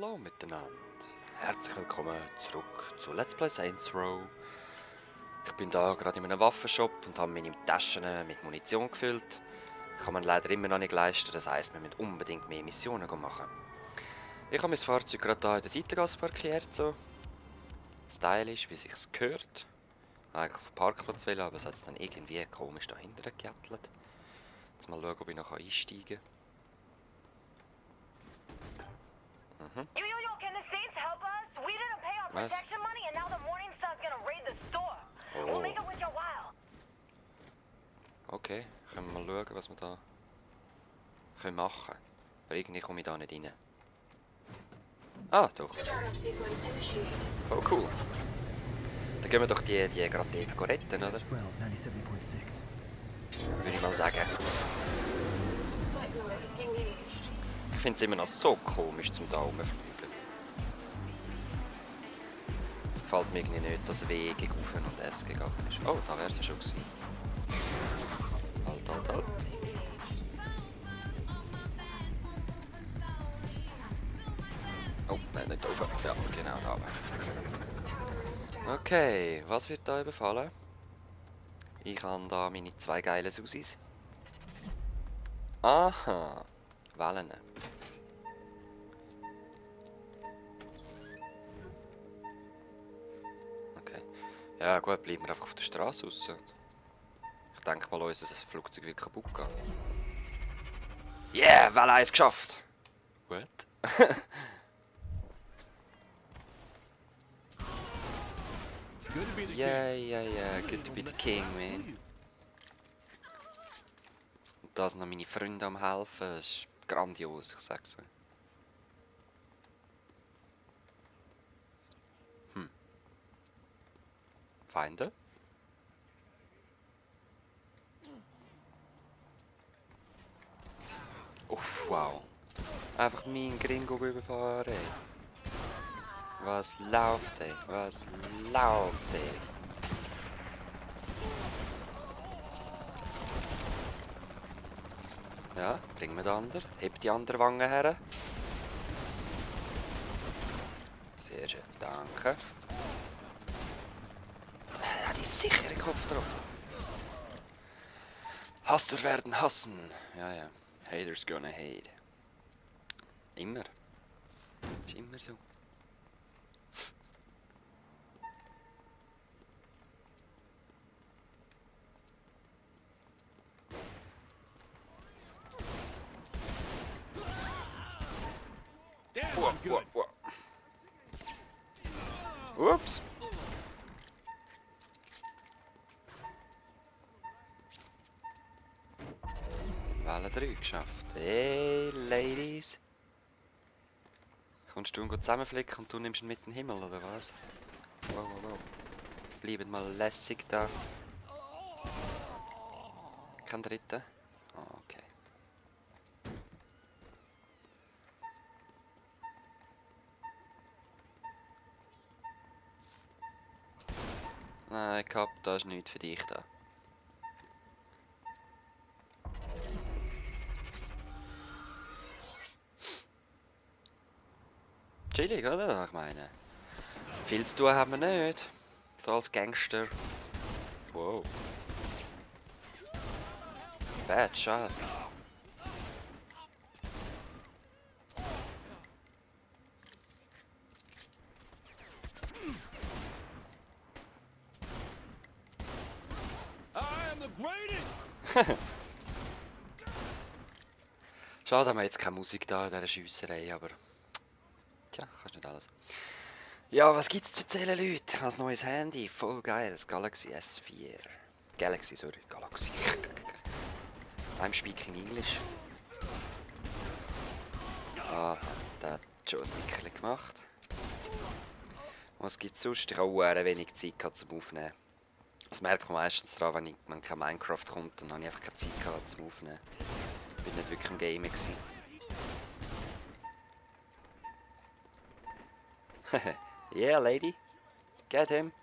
Hallo miteinander. Herzlich willkommen zurück zu Let's Play Saints Row. Ich bin da gerade in einem Waffenshop und habe meine Taschen mit Munition gefüllt. Kann man leider immer noch nicht leisten, das heisst, wir müssen unbedingt mehr Missionen machen. Ich habe mein Fahrzeug gerade hier in der Seitengasse parkiert, so stylisch, wie sich's gehört. Eigentlich auf den Parkplatz will, aber es hat dann irgendwie komisch dahinter gejattelt. Jetzt mal schauen, ob ich noch einsteigen kann. Yo, can the Saints help us? We didn't pay our Was? protection money and now the Morningstar's gonna raid the store. We'll make it worth your while. Okay, können wir mal schauen, was wir da machen können. Weil irgendwie komme ich da nicht rein. Ah, doch. Oh, cool. Dann gehen wir doch die gerade dort retten, oder? 1297.6. Würde ich mal sagen. Ich finde es immer noch so komisch, zum da rumfliegen. Es gefällt mir irgendwie nicht, dass W gegen Auf und S gegangen ist. Oh, da wäre es schon gewesen. Halt. Oh, nein, nicht oben. Ja, genau da. Okay, was wird da überfallen? Ich habe da meine zwei geilen Susis. Aha, Wellen. Okay. Ja gut, bleiben wir einfach auf der Straße raus. Ich denke mal, unser Flugzeug wird kaputt gehen. Yeah, Welle 1 geschafft! What? Yeah, good to be the king, man. Und da sind noch meine Freunde am helfen, das ist grandios, ich sag's euch. Feinde? Uff, wow. Einfach meinen Gringo überfahren. Was läuft, ey? Was läuft, ey? Ja, bringen wir den anderen. Heb die andere Wange her. Sehr schön, danke. Ja, die sichere Kopf drauf. Hasser werden hassen. Ja. Haters gonna hate. Immer. Ist immer so. Ups. Welle 3 geschafft. Hey, Ladies. Kommst du zusammenflicken und du nimmst ihn mit in den Himmel, oder was? Wow. Bleiben mal lässig da. Kein Dritter? Oh, okay. Nein, Kap, da ist nichts für dich da. Chillig, oder? Ich meine, viel zu tun haben wir nicht. So als Gangster. Wow. Bad shots. Schade, haben wir jetzt keine Musik da in dieser Schiesserei, aber... Tja, kannst nicht alles. Ja, was gibt's zu erzählen, Leute? Als neues Handy, voll geil, das Galaxy S4. Galaxy. I'm speaking English. Ah, der hat schon ein Nickerchen gemacht. Was gibt's sonst? Ich habe auch wenig Zeit gehabt zum Aufnehmen. Das merkt man meistens daran, wenn kein Minecraft kommt, dann habe ich einfach keine Zeit gehabt zum Aufnehmen. Ich bin nicht wirklich am Gamen gewesen. Yeah, lady. Get him.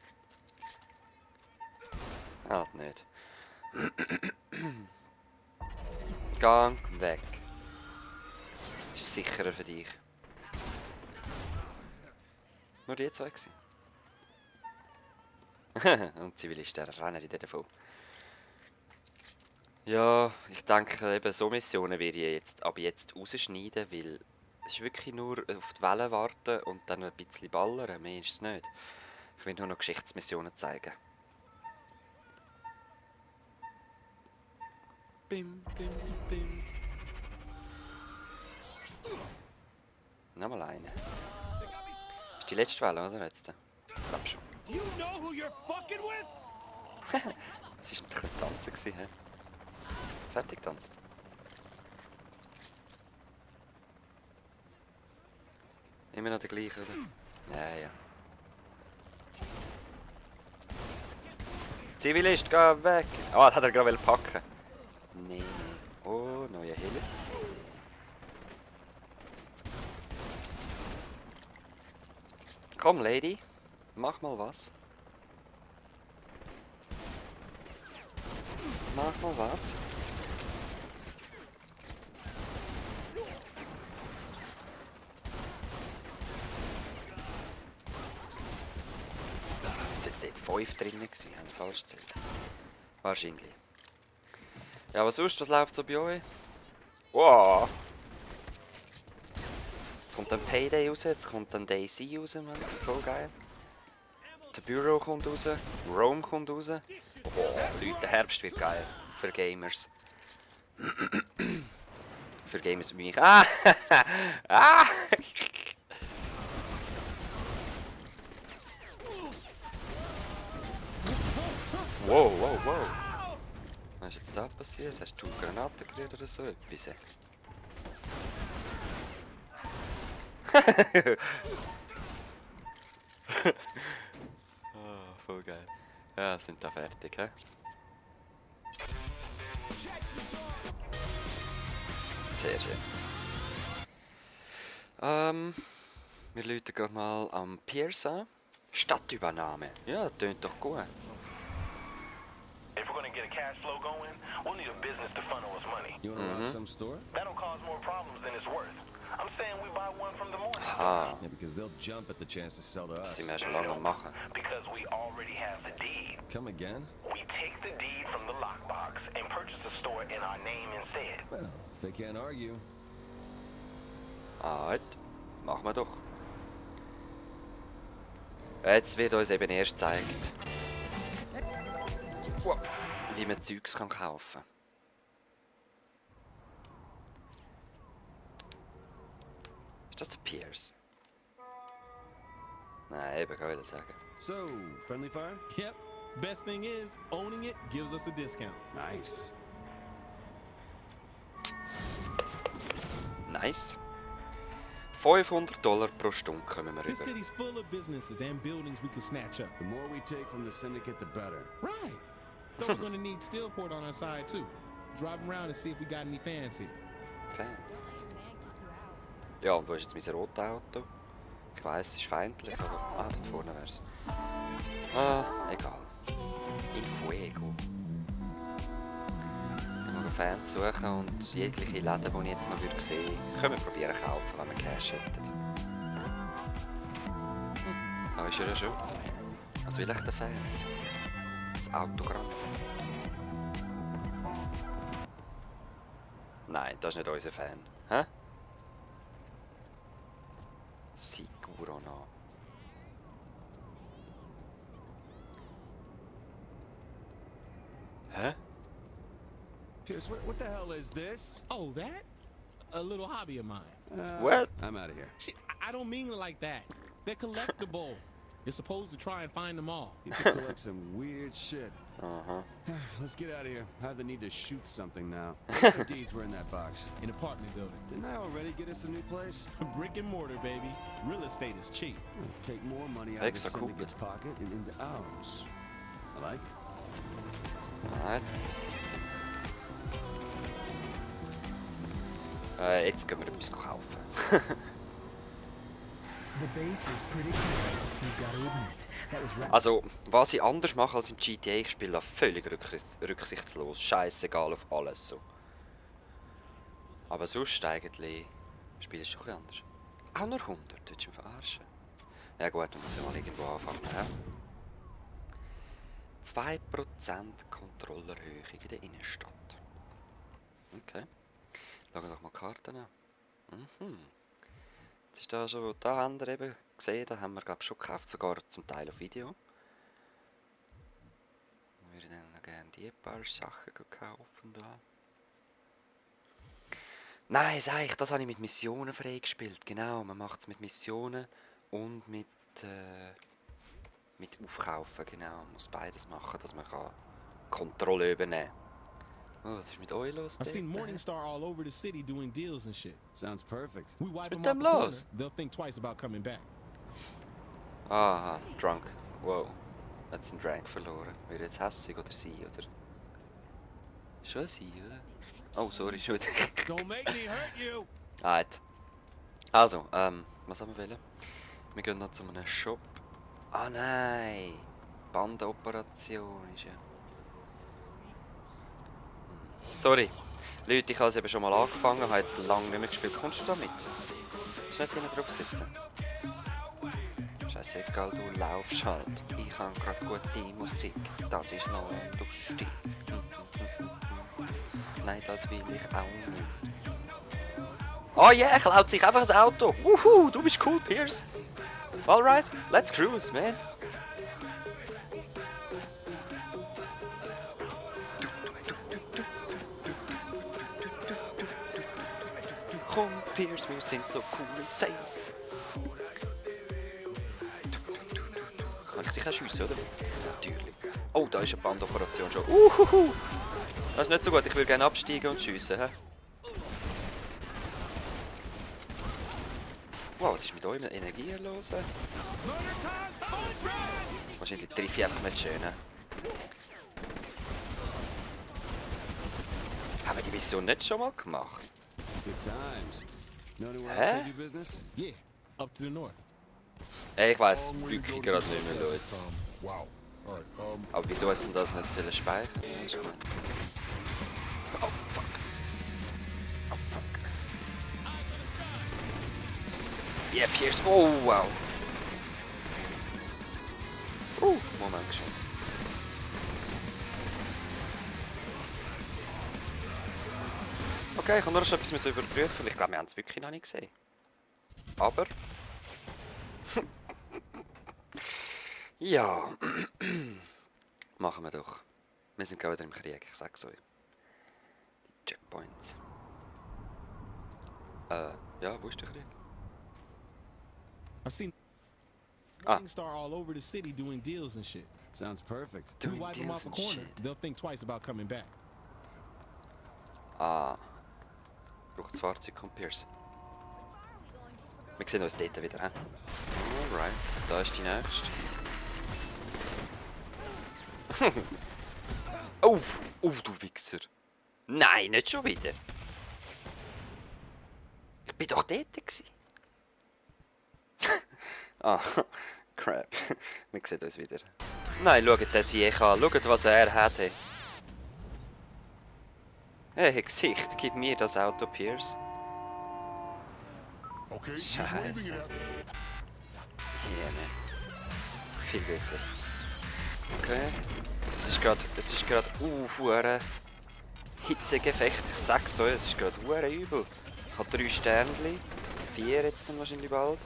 Halt nicht. Gang weg. Ist sicherer für dich. Nur die zwei gewesen. Und Zivilisten rennen wieder davon. Ja, ich denke, eben so Missionen werde ich jetzt, ab jetzt rausschneiden, weil es ist wirklich nur auf die Wellen warten und dann ein bisschen ballern. Mehr ist es nicht. Ich will nur noch Geschichtsmissionen zeigen. Bim, bim, bim. Nochmal eine. Ist die letzte Welle, oder? Jetzt? Ich glaube schon. You know who you're fucking with? Es war natürlich ein Tanzen, hä? Fertig getanzt. Immer noch der gleiche, oder? Ja, ja. Zivilist, geh weg! Oh, das hat er gerade packen. Nee, nee. Oh, neue Heli. Komm, Lady. Mach mal was. Mach mal was. Jetzt dort 5 drin gewesen, habe ich falsch gezählt. Wahrscheinlich. Ja, aber sonst, was läuft so bei euch? Wow! Jetzt kommt dann Payday raus, jetzt kommt dann Daisy raus, Mann. Voll geil. Der Bureau kommt raus, Rome kommt raus. Oh, Leute, der Herbst wird geil. Für Gamers. Für Gamers wie mich. Ah! Ah! Wow, wow, wow. Was ist jetzt da passiert? Hast du Granaten gerührt oder so etwas? Oh, voll geil. Ja, sind da fertig, hä? Sehr schön. Wir läuten gerade mal am Piers an. Stadtübernahme. Ja, tönt doch gut. If we're gonna get a cash flow going, we'll need a business to funnel us money. You wanna rob some store? That'll cause more problems than it's worth. I'm saying we buy one from the morning Ah, Yeah, because they'll jump at the chance to sell to das us. sind wir schon lange am machen. because we already have the deed. Come again? We take the deed from the lockbox and purchase the store in our name instead. Well, if they can't argue. Halt, machen wir doch. Jetzt wird uns eben erst gezeigt, wie man Zeugs kann kaufen kann. Ist das der Piers? Nein, eben, kann ich das sagen. So, friendly fire? Yep. Best thing is, owning it gives us a discount. Nice. Nice. $500 pro Stunde kommen wir This rüber. city's full of businesses and buildings we can snatch up. The more we take from the syndicate, the better. Right. Though we're gonna need Steelport on our side too. Drive around and see if we got any fans here. Fans. Ja, und wo ist jetzt mein rotes Auto? Ich weiss, es ist feindlich, aber... Ah, dort vorne wär's. Ah, egal. In Fuego. Ich muss Fans suchen und jegliche Läden, die ich jetzt noch würde sehen würde, können wir probieren zu kaufen, wenn wir Cash hätten. Da ist er ja schon. Was will ich der Fan? Das Autogramm. Nein, das ist nicht unser Fan. Hä? Sicuro no. Hä? Pierce, what the hell is this? Oh, that? A little hobby of mine. What? I'm out of here. Shit, I don't mean it like that. They're collectible. You're supposed to try and find them all. You can collect some weird shit. Uh-huh. Let's get out of here. I have the need to shoot something now. What deeds were in that box? An apartment building. Didn't I already get us a new place? Brick and mortar, baby. Real estate is cheap. Take more money out of the Extra cool. syndicate's pocket and into ours. I like. Alright. Jetzt gehen wir etwas kaufen. The base is pretty crazy, you've got to admit. That was right. Also, was ich anders mache als im GTA, ich spiele da völlig rücksichtslos. Scheißegal auf alles so. Aber sonst eigentlich spiele ich schon ein bisschen anders. Auch nur 100, willst du mich verarschen? Ja gut, man muss ja mal irgendwo anfangen. Ja? 2% Kontrollerhöhung in der Innenstadt. Okay. Schauen wir doch mal die Karten an. Mhm. Jetzt ist da schon, da haben wir eben gesehen, da haben wir glaube ich schon gekauft, sogar zum Teil auf Video. Ich würde dann noch gerne die paar Sachen kaufen da. Nein, sag ich, das habe ich mit Missionen freigespielt. Genau, man macht es mit Missionen und mit Aufkaufen. Genau, man muss beides machen, dass man kann Kontrolle übernehmen kann. Oh, was ist mit euch los? I've seen dort? Morningstar all over the city doing deals and shit. Sounds perfect. We wipe mit them dem off the corner, los? they'll think twice about coming back. Aha, drunk. Wow. Hat einen Drink verloren. Wird er jetzt hässig oder sie, oder? Schon sie, oder? Oh, sorry, schon wieder. Don't make me hurt you. Alright. Also, was haben wir wollen? Wir gehen noch zu einem Shop. Ah nein! Bandenoperation ist ja. Sorry. Leute, ich habe es eben schon mal angefangen, habe jetzt lange nicht mehr gespielt. Kommst du da mit? Kannst du nicht hinten drauf sitzen? Scheißegal, du laufst halt. Ich habe gerade gute Musik. Das ist noch lustig. Nein, das will ich auch nicht. Oh yeah, er klaut sich einfach das Auto. Wuhu, du bist cool, Pierce. Alright, let's cruise, man. Komm, Pierce, wir sind so coole Saints. Kann ich sicher schiessen, oder? Natürlich. Oh, da ist eine Bandoperation schon. Uhuhu. Das ist nicht so gut, ich will gerne absteigen und schiessen. He? Wow, was ist mit euren Energien los? Wahrscheinlich treffe ich einfach nicht schön. Haben wir die Mission nicht schon mal gemacht? Good times. Know anywhere Hä? else they do business? Yeah, up to the north. Ich weiss wirklich gerade nicht mehr, Leute. Wow. All right. Aber wieso hat denn das nicht sollen speichern? Oh fuck. Oh fuck. Yeah, Pierce. Oh wow. Moment schon. Okay, ich kann nur schon etwas überprüfen. Ich glaube, wir haben es wirklich noch nicht gesehen. Aber. Ja. Machen wir doch. Wir sind gerade wieder im Krieg, ich sag's euch. Die Checkpoints. Ja, wo ist der Krieg? I've seen Ah. Morningstar all over the city doing deals and shit. Sounds perfect. We Doing wipe them deals off the and corner, shit. they'll think twice about coming back. Ah. Braucht das Fahrzeug von Pierce. Wir sehen uns dort wieder, hä? Alright, da ist die nächste. Oh, du Wichser. Nein, nicht schon wieder. Ich bin doch dort gewesen. Ah, crap. Wir sehen uns wieder. Nein, schaut den Sieg an. Schaut, was er hat. Hey, Gesicht, gib mir das Auto, Pierce. Okay. Just Scheiße. waving it at me. Hier, ne? Viel besser. Okay. Es ist gerade hure Hitzegefecht. Ich sag's euch, es ist gerade hure übel. Ich habe 3 Sternchen. 4 jetzt dann wahrscheinlich bald.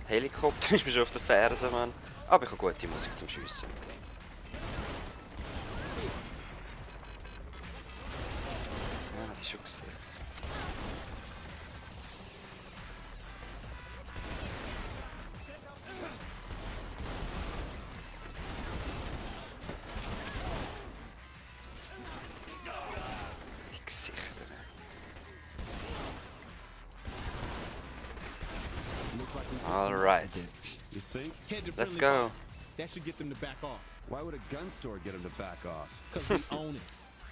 Helikopter ist mir schon auf der Ferse, Mann. Aber ich habe gute Musik zum Schiessen. Ja, die ist schon gesehen. Die Gesichter. Looks like we Alright, You think? head to let's friendly go. fire. That should get them to back off. Why would a gun store get him to back off? Because we own it.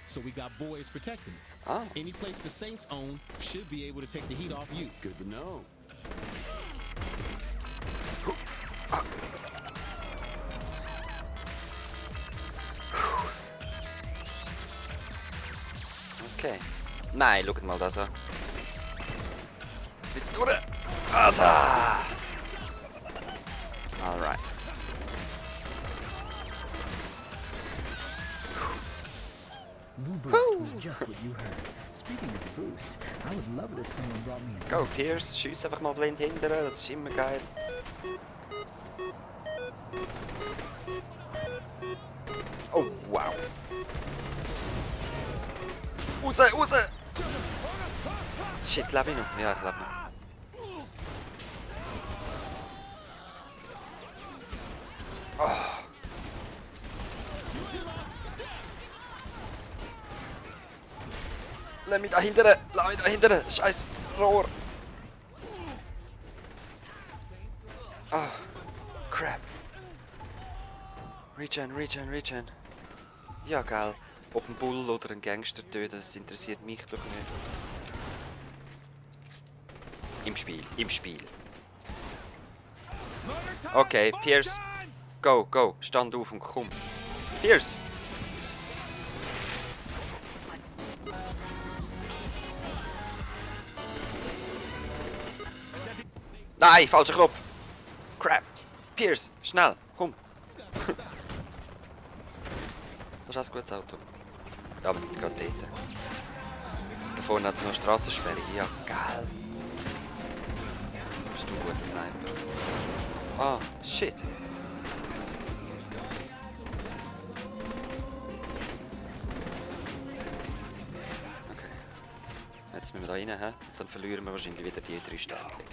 So we got boys protecting it. Ah. Any place the Saints own should be able to take the heat off you. Good to know. Okay. Nein, schaut mal das an. Jetzt wird's durch. Also. New boost was just what you heard. Speaking of boost, I would love it if someone brought me a Go, Pierce, schieß einfach mal blind hindern, das ist immer geil. Oh, wow. Raus, raus! Shit, lebe ich noch? Ja, ich lebe noch. Oh. Lass mich da hindern! Lass mich da hindern! Scheiß Rohr! Ah, crap. Regen, regen, regen. Ja, geil. Ob ein Bull oder ein Gangster töten, das interessiert mich doch nicht. Im Spiel, im Spiel. Okay, Pierce. Go, go. Stand auf und komm. Pierce! Nein, falscher Knopf. Crap. Pierce, schnell, komm. Das ist ein gutes Auto. Ja, wir sind gerade dort. Da vorne hat es noch eine Strassensperre. Ja, geil. Bist du ein guter Sniper? Ah, shit. Okay. Jetzt müssen wir da rein, he? Dann verlieren wir wahrscheinlich wieder die 3 Sternchen.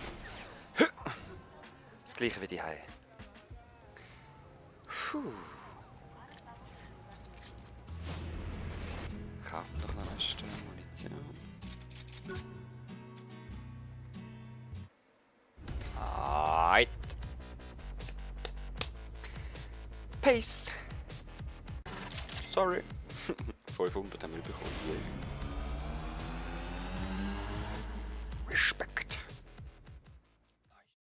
Das gleiche wie die Hai. Kaufen doch noch eine Stunde Munition. Alright. Pace. Sorry. 500 haben wir bekommen. Respekt.